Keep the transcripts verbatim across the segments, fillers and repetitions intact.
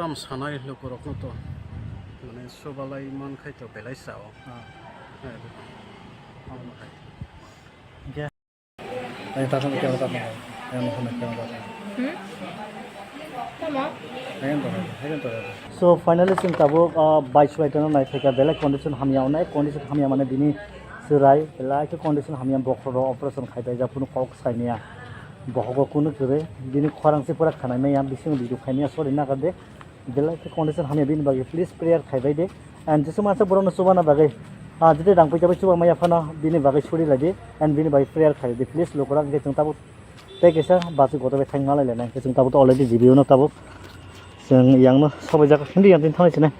Tam sanai lukurokno to, mane, sobalai mankhai to belai sao. Ah. Eh, omo hai. Hingke, ai, ta thang khe ta thang. Ai, mo khana khe ta thang. Hmm? Tamo? Ai, ta thang, ai, ta thang. So, finally, chwng tabuk, ah, bai subai tongna nai phaikha, belai condition hamya, onai condition hamya mane bini chwrai, belai khe condition hamya, bokhorok operation khai paijak, phunu kok saimaya. Bohogo kunu kwrwi, bini khorang se pura khanai maya, bisingo video khaimaya, sorry naga de. Belai khe condition hamya bini bagwi, please prayer khai bai de. And Jisu mansa borokno chubana bagwi, ah, jete rang puisa bai chuba maya phano bini bagwi suri lai di. And bini bagwi prayer khai di, please, lukurok, hingke chwng tabuk tei kaisa bachwi kotor bai thangma lai lai nai. Hingke chwng tabuk to already G B O no tabuk chwng yangno sobai jak, hindi yang tin thangnai sinai.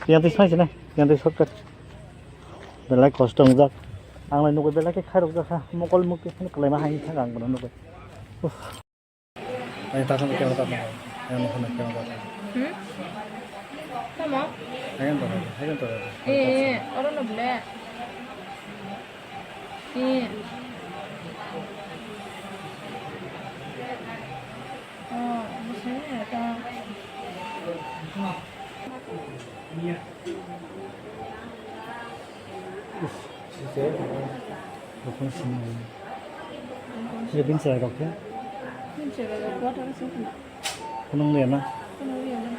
Yang tin thangnai sinai, yang tin shortcut. Belai kosto wngjak. Ang lai nugwi belai khe khairok jak kha. Mokol mukti phano kwlaima hai thang ang bono nugwi. Uff. Ai, ta thang khe ta thang. Ai, mo khana khe ta thang. Hmm? Tamo? Ai, ta thang, ai, ta thang. Eh, eh, oro no ble. Eh. Oh, mo sini ya ta. Uff, sise, bukan sini. Sise bin serai rok ya? Bin serai rok, kuat apa sih? Kunung dia na? Kunung dia na.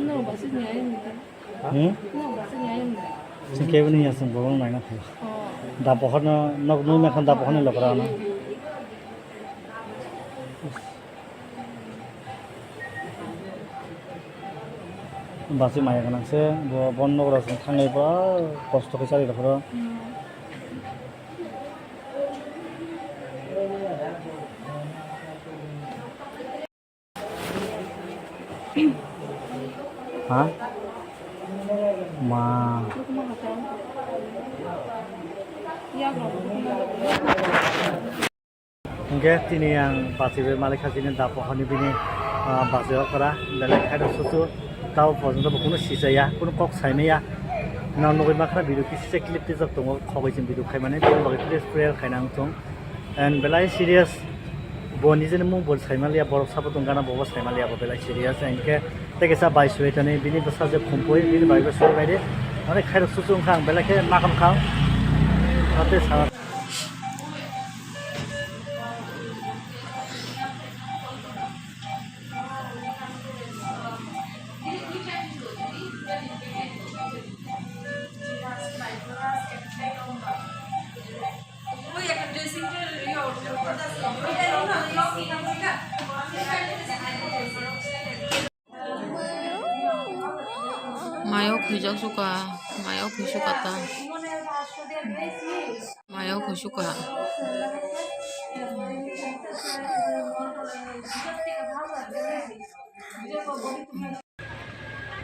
No, basi nyai ni ta. Hmm? No, basi nyai ni. Sing kebini ya sing bolong naina phala. Oh. Da pohor no, nok nui na khan da pohor ni lokra no. Basi maya ganang se, bo bon nok rok sing thangai ba kosto khe chari rok. Hmm. Ha? Ma. Hingke tini ang bachwi bai malik kha chini da pohorni bini, ah, bachwi okra belai khairok susu tabo porjonto bo kunu sichaya, kunu kok saimaya. Nang nugwi mankha video kisa clip twijak tongo, khogwi chwng video khaimani, bini bagwi please prayer khaina wng thung. And belai serious, bo nijeni mung bo saimaliya, borok sabo tong gana, bobo saimaliya, bo belai serious. And khe tei kaisa bai suitani, bini bwsa je khumpui, bini bai bo suri bai de. Mane khairok susu wngkha, ang belai khe makam kha. Ate sa. Mayo khwijak suka, mayo khwi suka ta. Mayo khwi suka.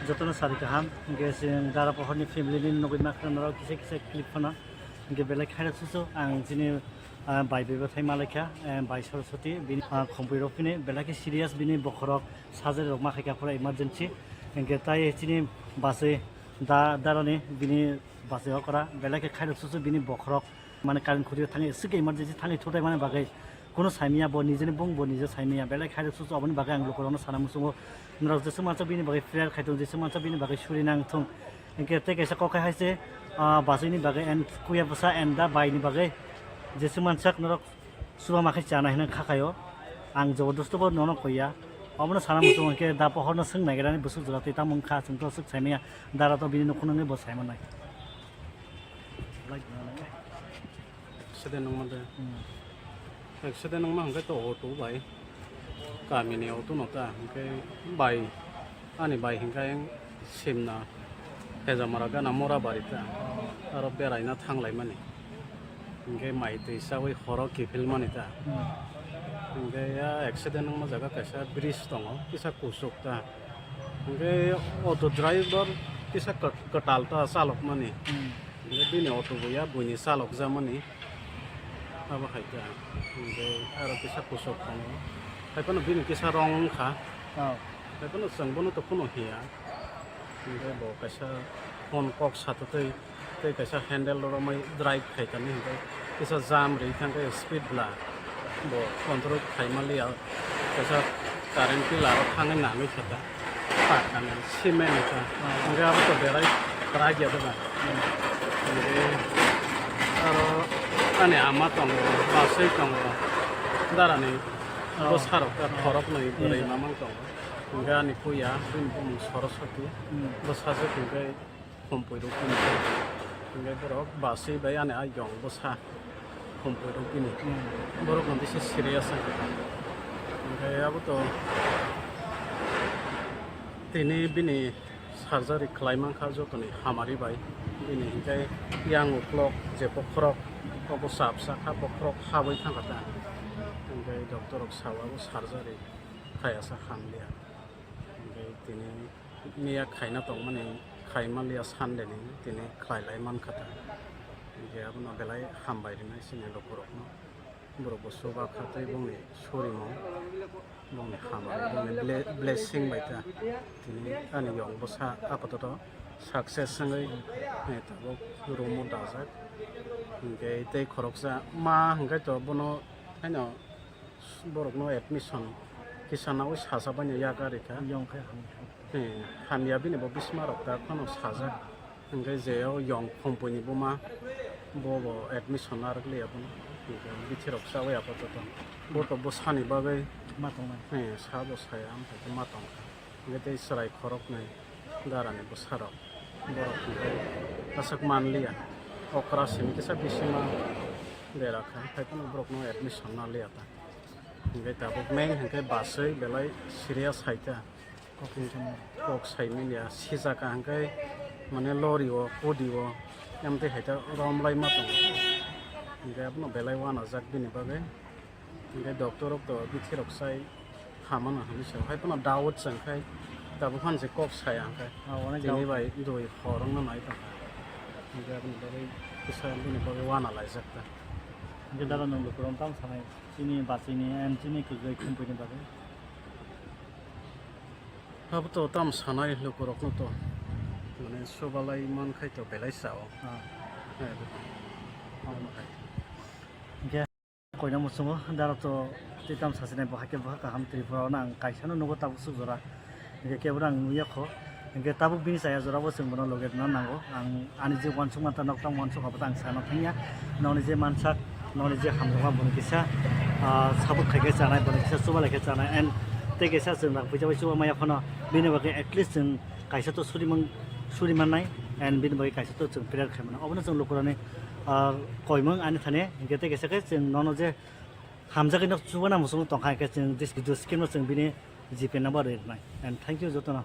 Jotono sari kaham, hingke chwng Dara Pohorni family ni nugwi mankha norok kisa kisa clip phano, hingke belai khairok susu ang chini, ah, bai bai bo thai malaikha, eh, bai Saraswati, bini, ah, khumui rok phini belai khe serious bini bokhorok. Surgery rok ma khaikha pura emergency. Hingke tai chini bachwi da, darani bini bachwi okra belai khe khairok susu bini bokhorok. Mane current khuri thangwi swkhe emergency thangwi thutai mani bagwi kunu saimanya bo nijeni bung bo nije saimanya belai khairok susu aboni bagwi ang lukurokno sana muchungo. Norok jeswk mansa bini bagwi prayer khai thung, jeswk mansa bini bagwi suri nang thung. Hingke tei kaisa kok hai se, ah, bachwini bagwi and kuya bwsa and da baini bagwi jeswk mansak norok. Chuba ma khe chana hinwi kha khaio. Ang jobodosto bo nono koiya. Omono sana muchung hwnkhe da pohorno swng naigrani bwswk jora twi tamo wngkha, chwng to swk saimanya. Dara to bini nukhung nangwi bo saimanai. Accident wngma de. Hmm. Accident wngma hwnkhe to auto bai. Kamini auto no ta hwnkhe bai. Ani bai hwnkhe ayang simna Hejamara gana Morabari ta, aro beraina thanglaimani. Hwnkhe mai twi chawi horo kiphilmani ta. Hmm. Hwnkhe ya accident wngma jaga kaisa bridge tongo, kisa kuchuk ta. Hwnkhe auto driver kisa kwt-, kwtal ta chalokmani. Hmm. Hwnkhe bini auto bo ya buini chalokjakmani. Abo hai ta. Hwnkhe aro kisa kuchuk tongo. Haiphano bini kisa rong wngkha. Oh. Haiphano chwng bono to phano hiya. Hwnkhe bo kaisa phone kok satutwi tei kaisa handle rw romwi drive khai tani hwnkhe kisa jam rwi thangkhe speed bla bo control khai manliya, kaisa current pillar o thangwi nangwi khe ta. Pakani, cement ni ta. Hwnkhe abo to berai kwrak ya da ba. Hwnkhe aro ani ama tongo, bwsai tongo, darani bwsarok ta khoroknwi bwrwi mamang tongo. Hwnkhe ani puya, bini bumung Soroswati, bwsajwk hwnkhe Khumpuirok bini. Hwnkhe borok bwsai bai ani ayong bwsa Khumpuirok bini. Borok no bisi serious wngkha. Hwnkhe abo to tini bini surgery khlai mankha jotoni hamari bai. Bini hwnkhe yang uklok je bokhorok obo chapsa kha, bokhorok habwi thangkha ta. Hwnkhe doctor rok sao abo surgery khai asa hamliya. Hwnkhe tini miya khaina tongmani, khai manliya Sunday ni, tini khlai lai mankha ta. Hwnkhe abono belai hambai rinai chini lukurokno. Borok bo chuba kha tei bongni surimung, bongni hamari, bongni ble-, blessing bai ta. Tini ani yong bwsa apatoto success wngwi, eh, tabuk room o dajak. Hwnkhe tei khoroksa ma hwnkhe to bono haino borokno admission kisa naui sacha baino yak ari kha. Yong khe hamya. Eh, hamya bini bo bisma rok ta phano sajak. Hwnkhe je o yong Khumpuini buma bo bo admission narwk liya bono. Hwnkhe bithi rok chaui apato tong. Bo to bwsani bagwi ma tongnai. Eh, sa bo saya amthoikhe ma tongkha. Hwnkhe tei chwrai khoroknwi darani bwsarok borok hwnkhe aswk manliya. Okra simi kisa bisima bera kha, haiphano borokno admission na liya ta. Hwnkhe tabuk main hwnkhe bwsai belai serious hai ta. Kok sai manya, sijak ka hwnkhe mane lori o, kudi o, amtwi hai ta romlai ma tongo. Hwnkhe abono belai uanajak bini bagwi. Hwnkhe doctor rok to bithi rok sai hamano hinwi sao. Hai phano doubt se hwnkhe tabuk phan se kok saya hwnkhe. Ah, onek tini doubt. Bai dui hor wngna nai tongkha. Hwnkhe aboni bagwi kisa bini bagwi uana laijak ta. Hwnkhe dara nwng lukurok tamo sanai chini bachini and chini kwrwi Khumpuini bagwi? Abo to tamo sanai lukurokno to mane chubalai mankhai to belai sao. Ah. Hai, abo. Abo hai. Hwnkhe Koina muchungo dara to tei tamo sachinai bo hai khe bo kaham Tripura o nang kaisa no nugo tabuk suk jora. Hwnkhe kebo no ang nukya kho. Hwnkhe tabuk bini chaya jora bo chwng bono loge rwna nango. Ang ani je uansukma ta nok tamo uansuk abo ta ang sana thangya. Nokni je mansak, nokni je hamjakma bono kisa, ah, sabuk khai khe chanai, bono kisa chubalai khe chanai. And tei kaisa chwng rang puisa bai chuba maya phano bini bagwi at least chwng kaisa to suri man, suri mannai, and bini bagwi kaisa to chwng prayer khai mano. Obono chwng lukurokni, ah, koimung ani thani, hwnkhe tei kaisa khe chwng nono je hamjakgwi no chubana muchungo tongkha, hwnkhe chwng this video skip no chwng bini G P number rwi rwnai. And thank you jotono.